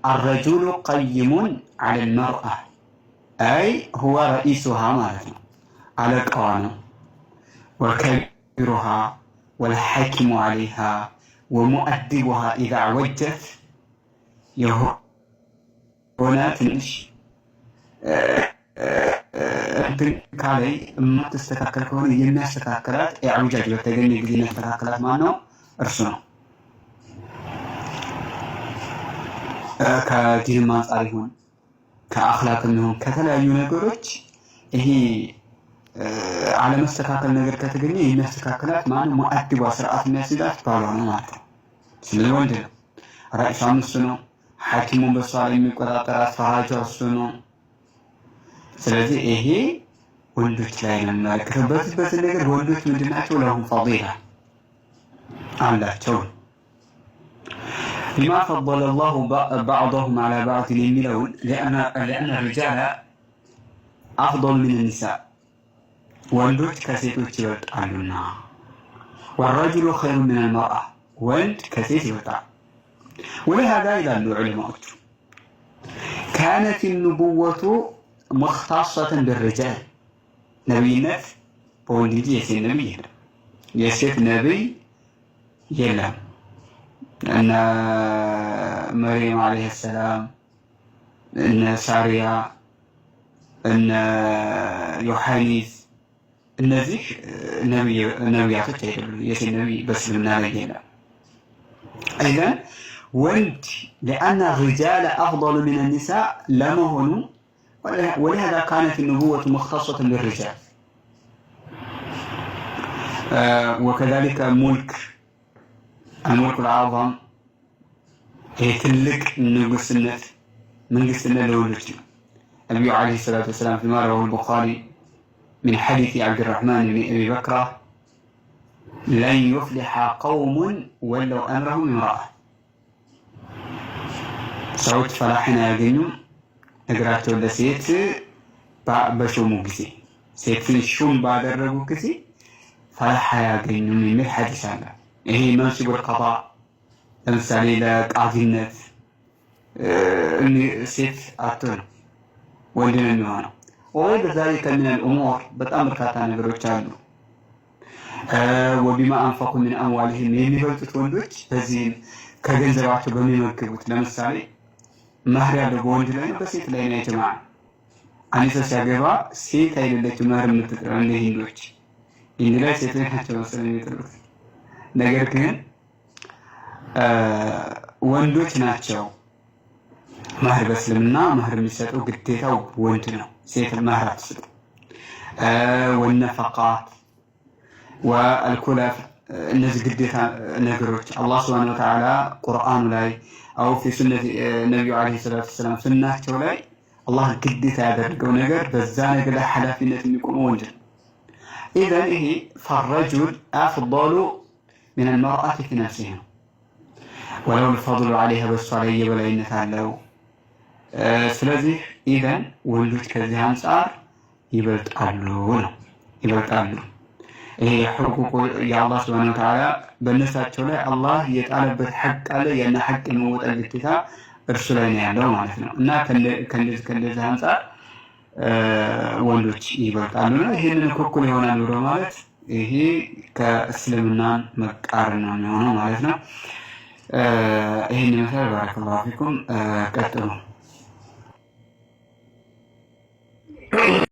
الرجل قيم على المرأة أي هو رئيسها ማለት ነው፣ አለቃዋ ነው። وكبيرها والحاكم عليها ومؤدبها إذا اعوجت የሆነ ትንሽ እንትን ካላይ የማትስተካከል ከሆነ የሚያስተካክላት፣ اعوجاج በተገኘ ጊዜ የሚያስተካክላት ማን ነው? እርሱ ነው። ከዲንም አንጻር ይሁን ከአኽላቅም ይሁን ከተለያዩ ነገሮች ይሄ አለመስተካከል ነገር ከተገኘ የሚያስተካክላት ማነው? مؤدب ዋ ስርዓት የሚያስይዛት ባሏ ነው ማለት ነው። ስለዚህ ወንድ ነው፣ ራኢሷም እሱ ነው። ሐኪሙን በሷ ላይ የሚቆጣጠራት ፈራጇ እሱ ነው። ስለዚህ ይሄ ወንዶች ላይ ነው የሚመለከተው። በዚህ ነገር ወንዶች ምንድን ናቸው? لهم فضيلة አላቸው። بما فضل الله بعضهم على بعض የሚለውን لأن الرجال أفضل من النساء ወንዶች ከሴቶች ይበልጣሉና፣ والرجل خير من المرأة ወንድ ከሴት ይበልጣል። ولهذا ይላሉ ዑለማዎቹ كانت النبوة مختصة بالرجال ነቢይነት በወንድ እንጂ የሴት ነቢይ የለም። የሴት ነቢይ የለም። እነ መርየም عليها السلام፣ እነ ሳሪያ፣ እነ ዮሐኒስ እነዚህ ነቢያቶች አይደሉም። የሴት ነቢይ በእስልምና ላይ የለም። إذن ወንድ لأن الرجال أفضل من النساء ለመሆኑ ولهذا كانت النبوة مختصة بالرجال وكذلك ملك الملك الأعظم ይሄ ትልቅ ንጉስነት መንግስትነት ለወንዶች ነው። ነቢዩ عليه الصلاة والسلام فيما رواه البخاري من حديث عبد الرحمن بن أبي بكرة لن يفلح قوم ولوا أمرهم امرأة ሰዎች ፈላሕን አያገኙም ነገራቸውን ለሴት በሾሙ ጊዜ፣ ሴትን ሹም ባደረጉ ጊዜ ፈላሕ አያገኙም የሚል ሐዲስ አለ። ይሄ منصب القضاء ለምሳሌ ለቃዚነት ሴት አትሆንም፣ ወንድ ነው የሚሆነው። وغير ذلك من الأمور በጣም በርካታ ነገሮች አሉ። وبما أنفقوا من أموالهم የሚበልጡት ወንዶች በዚህም ከገንዘባቸው በሚመግቡት። ለምሳሌ መህር ያለው በወንድ ላይ ነው በሴት ላይ ነው? የጀማ አንድ ሰው ሲያገባ ሴት አይደለችም መህር የምትጥለው። እንደ ሂንዶች፣ ሂንድ ላይ ሴቶች ናቸው መሰለኝ የሚጥሉት። ነገር ግን ወንዶች ናቸው መህር። በእስልምና መህር የሚሰጠው ግዴታው ወንድ ነው። ሴት መህር አትሰጥም። والنفقات والكلف እነዚህ ግዴታ ነገሮች አላህ سبحانه وتعالى ቁርአኑ ላይ أو في سنة ነቢዩ عليه الصلاة والسلام ሱናቸው ላይ አላህ ግዴታ ያደረገው ነገር በዛ ነገር ላይ ኃላፊነት የሚቆመው ወንድ ነው። إذن ይሄ فالرجل أفضل من المرأة في نفسه ነው። وله الفضل عليها በሷ ላይ የበላይነት አለው። ስለዚህ إذن ወንዶች ከዚህ አንጻር ይበልጣሉ ነው፣ ይበልጣሉ። ይሄ حقوق የአላህ سبحانه وتعالى በእነሳቸው ላይ አላህ የጣለበት ሐቅ አለ። ያን ሐቅ የመወጣት ግዴታ እርሱ ላይ ነው ያለው ማለት ነው። እና ከእንደዚህ ከእንደዚህ አንጻር ወንዶች ይበልጣሉ ነው። ይህንን እኩል ይሆናል ብሎ ማለት ይሄ ከእስልምና መቃረን ነው የሚሆነው ማለት ነው። ይህን ይመስላል። بارك الله فيكم። ቀጥሉ።